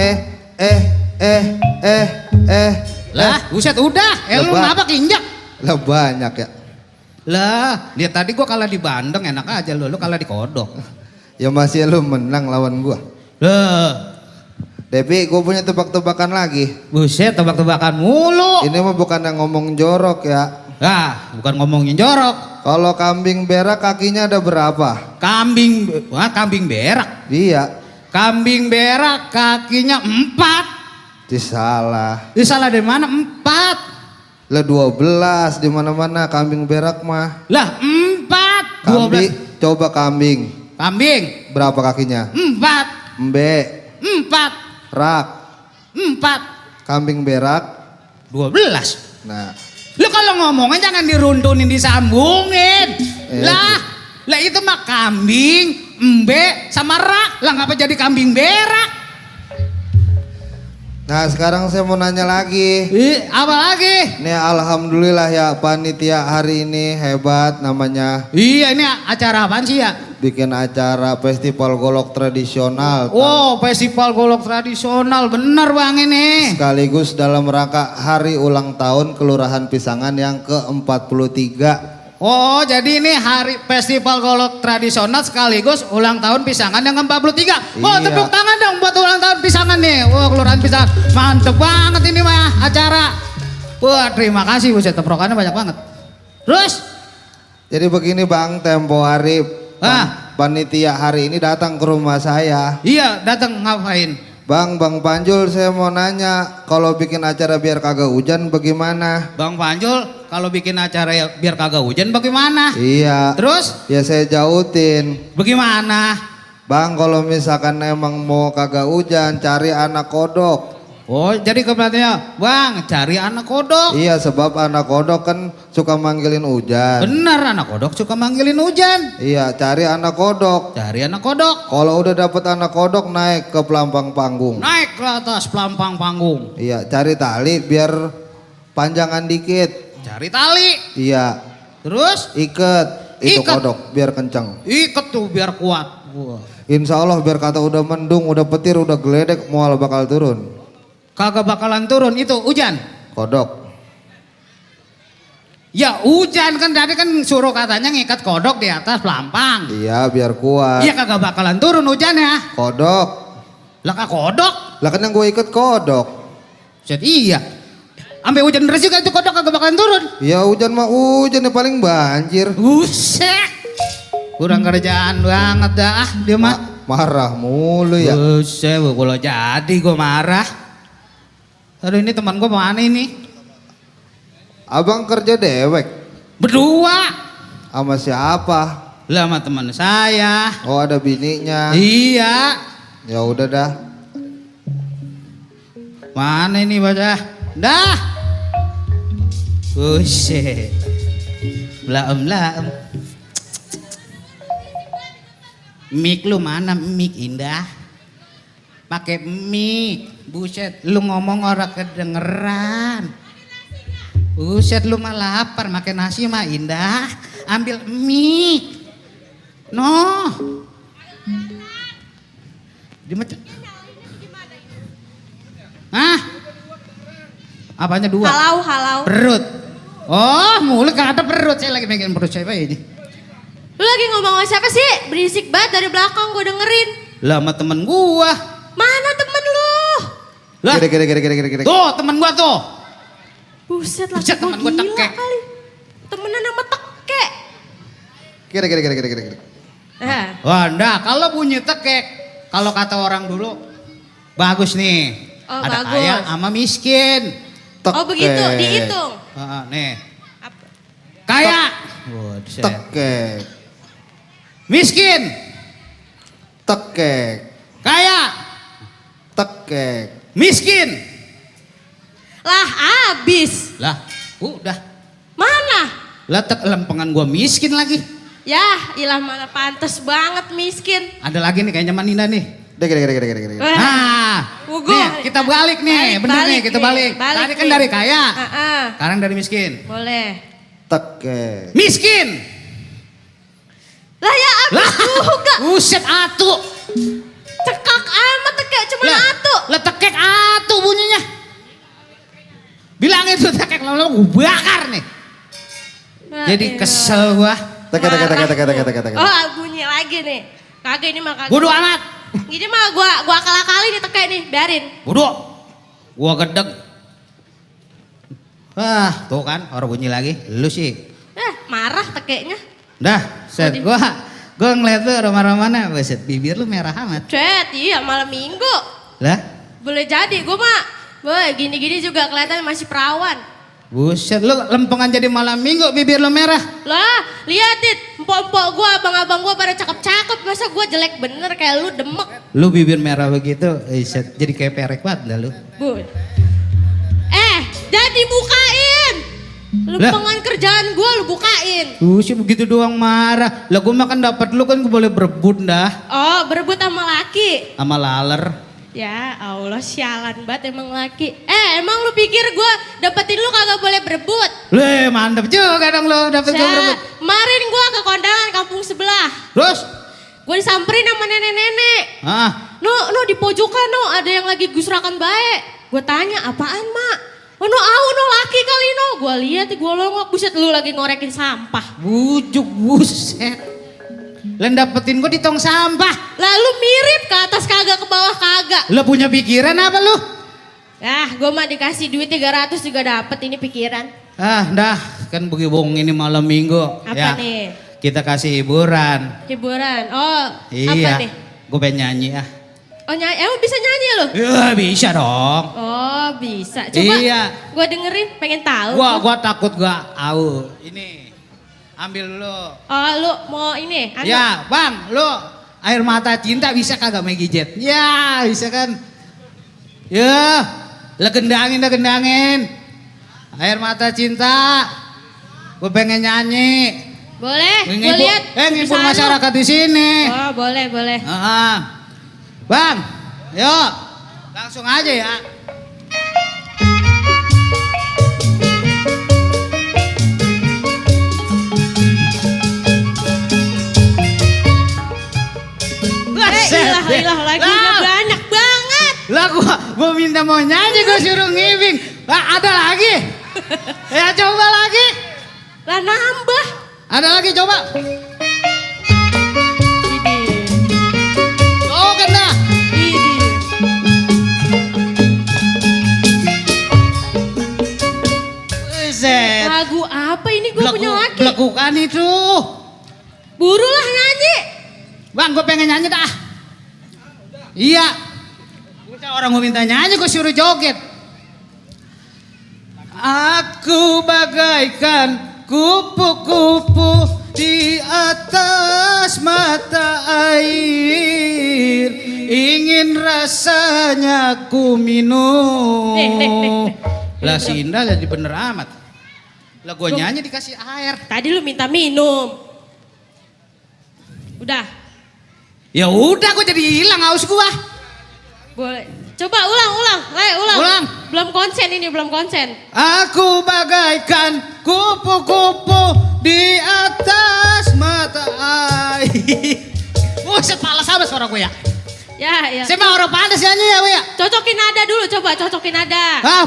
Lah, buset udah. Lu Lebah. ngapa kinjak? Lah banyak ya. Lah, lihat tadi gua kalah di Bandeng, enak aja lu kalah di kodok. Ya masih lu menang lawan gua. Lah, Depi, gua punya tebak-tebakan lagi. buset tebak-tebakan mulu. Ini mah bukan yang ngomong jorok ya. Ah, bukan ngomongin jorok. Kalau kambing berak kakinya ada berapa? Kambing berak. Iya. Kambing berak kakinya 4. Salah. Ini salah dari mana? 4. Lah 12 di mana-mana kambing berak mah. Lah 4. Kambing, 12. coba kambing. Kambing Berapa kakinya? 4. Embe, 4. rak, 4. kambing berak. 12. Nah, Lu kalau ngomongnya jangan diruntunin disambungin. Iya. Lah itu mah kambing, embe sama rak. Lah ngapa jadi kambing berak? nah sekarang saya mau nanya lagi. Apa lagi? Nih alhamdulillah ya panitia hari ini hebat namanya. Iya ini acara apaan sih ya? Bikin acara festival golok tradisional. Oh festival golok tradisional bener bang ini. Sekaligus dalam rangka hari ulang tahun Kelurahan Pisangan yang ke-43. Oh jadi ini hari festival golok tradisional sekaligus ulang tahun Pisangan yang ke-43. Oh Iya. tepuk tangan dong buat ulang tahun Pisangan nih. Wah Kelurahan Pisangan mantep banget ini mah acara. Wah terima kasih buset teprokannya banyak banget. Terus? Jadi begini bang, tempo hari panitia hari ini datang ke rumah saya. Iya datang ngapain? Bang Panjul saya mau nanya, kalau bikin acara biar kagak hujan bagaimana? Bang Panjul kalau bikin acara ya biar kagak hujan bagaimana? Iya. Terus? Ya saya jautin. Bagaimana? Bang kalau misalkan emang mau kagak hujan cari anak kodok. Oh jadi kebetulannya bang cari anak kodok. Iya sebab anak kodok kan suka manggilin hujan. Bener anak kodok suka manggilin hujan. Iya cari anak kodok. Cari anak kodok. Kalau udah dapet anak kodok naik ke pelampang panggung. Naik ke atas pelampang panggung. Iya cari tali biar panjangan dikit. Cari tali. Iya Terus iket itu Iket. kodok biar kenceng. ikat tuh biar kuat. Wah. Insya Allah biar kata udah mendung, udah petir, udah geledek mual bakal turun. Kagak bakalan turun itu hujan. Kodok. Ya hujan kan tadi kan suruh katanya ngikat kodok di atas pelampang. Iya biar kuat. Iya kagak bakalan turun hujannya. Kodok. Lah kak kodok. Lah kan yang gue iket kodok. Set, iya. Sampai hujan deras juga itu kodok kagak bakalan turun. Ya hujan mah hujan ya paling banjir. Buset. Kurang kerjaan banget dah dia mah. Marah mulu ya. Buset, kalau jadi gue marah. Aduh ini teman gue mana ini? Abang kerja dewek. Berdua. Sama siapa? Lah sama teman saya. Oh ada bininya. Iya. Ya udah dah. Mana ini bocah? Dah. Buset. Laem. Mik lu mana mik Indah? Pakai mik. Buset, lu ngomong orang kedengeran. Buset, lu mah lapar, makan nasi mah Indah. Ambil mik. No. Hah? Apanya dua? Halau. Perut. Oh, mulut gak ada perut. Saya lagi megang perut saya ini. Lu lagi ngomong sama siapa sih? Berisik banget dari belakang gue dengerin. Lah sama temen gua. Mana temen lu? Lah. Kira. Tuh, temen gua tuh. Buset lah, Buset, temen gua gila tekek. kali. Temenan sama tekek. Kira. Wah, enggak, kalau bunyi tekek, kalau kata orang dulu bagus nih. Oh, ada bagus. kaya sama miskin. Oh begitu, dihitung. Nih. Apa? Kaya. Waduh, Tekek. miskin. Tekek. Kaya. Tekek. Miskin. Lah abis. Lah, udah. Mana? Lah lempengan gua miskin lagi. Yah, ilah mana pantes banget miskin. Ada lagi nih kayaknya Maninda nih. Kira. Wah. Nah, Ugo. nih kita balik nih, bener nih kita balik. Tadi kan nih. dari kaya, Heeh. sekarang dari miskin. Boleh. Tekek. Miskin. Lah ya abis juga. Buset atu. Cekak amat tekek cuma atu. Lah tekek atu bunyinya. Bilangin tuh tekek lama-lama gue bakar nih. Lah, Jadi elah. kesel gua. Tekek. Oh bunyi lagi nih. Kagak ini mah kagak. Bodoh amat. Ini mah gua akal-akali nih tekek nih, biarin. Bodoh. Gua gedeg. Wah, tuh kan orang bunyi lagi. Lu sih. Marah tekeknya. Dah, set gua ngeliat lu remah-remahnya, buset bibir lu merah amat. Cet, iya malam minggu. Lah, Boleh jadi, gua mah gini-gini juga kelihatan masih perawan. buset lu lempengan jadi malam minggu bibir lu merah. Lah, liatin, empok-empok gua, abang-abang gua pada cakep-cakep, masa gua jelek bener kayak lu demek. Lu bibir merah begitu, set jadi kayak perek banget dah lu. Jadi bukain. Lempengan kerjaan gua lu bukain. Sih begitu doang marah. Lah gua makan dapat lu kan gua boleh berebut dah Oh, berebut sama laki. sama laler. Ya Allah, sialan banget emang laki. Emang lu pikir gua dapetin lu kagak boleh berebut? Le, mantap juga dong lu dapet gua berebut. Kemarin gua ke kondangan kampung sebelah. Terus? Gua disamperin sama nenek-nenek. Ah, No, di pojokan no, ada yang lagi gusrakan bae. Gua tanya, apaan mak? Oh no, laki kali no. Gua lihat, gua longok, buset lu lagi ngorekin sampah. bujuk buset. Len dapetin gua di tong sampah. Lalu mirip ke atas kagak, ke bawah kagak. Lu punya pikiran apa lu? Gua mah dikasih duit 300 juga dapet, ini pikiran. Ah, dah kan bagi bohong ini malam minggu. Apa nih? Kita kasih hiburan. Hiburan. Oh, Iya. apa nih? Gue pengen nyanyi ah. Oh nyanyi, emang bisa nyanyi lu? Ya bisa dong. Oh bisa, coba Iya. gua dengerin, pengen tahu. Gua takut gua au. Ini ambil dulu. Oh lu mau ini? Anu? Ya bang, lu air mata cinta bisa kagak Megijet? Ya bisa kan? Ya, gendangin. Air mata cinta. Gue pengen nyanyi. Boleh, gua lihat. Ngibur bisa masyarakat di sini. Oh boleh. Bang, yuk langsung aja ya. Ilah lagunya banyak banget. Lah gua minta mau nyanyi gua suruh ngibing. Ada lagi? Ya coba lagi. Lah nambah. Ada lagi coba. Oh kena. Buset. Lagu apa ini gue punya laki? Lakukan itu. Burulah nyanyi. Bang, gue pengen nyanyi dah. Iya. Orang mau minta nyanyi, gue suruh joget. Aku bagaikan kupu-kupu di atas mata air. ingin rasanya ku minum. Nih. Lah si Indah jadi bener amat. Lah gua nyanyi dikasih air. Tadi lu minta minum. Udah, Ya udah gua jadi hilang haus gua. boleh. Coba ulang. Ulang. Belum konsen ini, belum konsen. Aku bagaikan kupu-kupu di atas mata air. Buset, malas sama suara gue ya. Ya. Saya mau orang pantas nyanyi ya, Wi ya. Cocokin nada dulu, coba cocokin nada. Ah,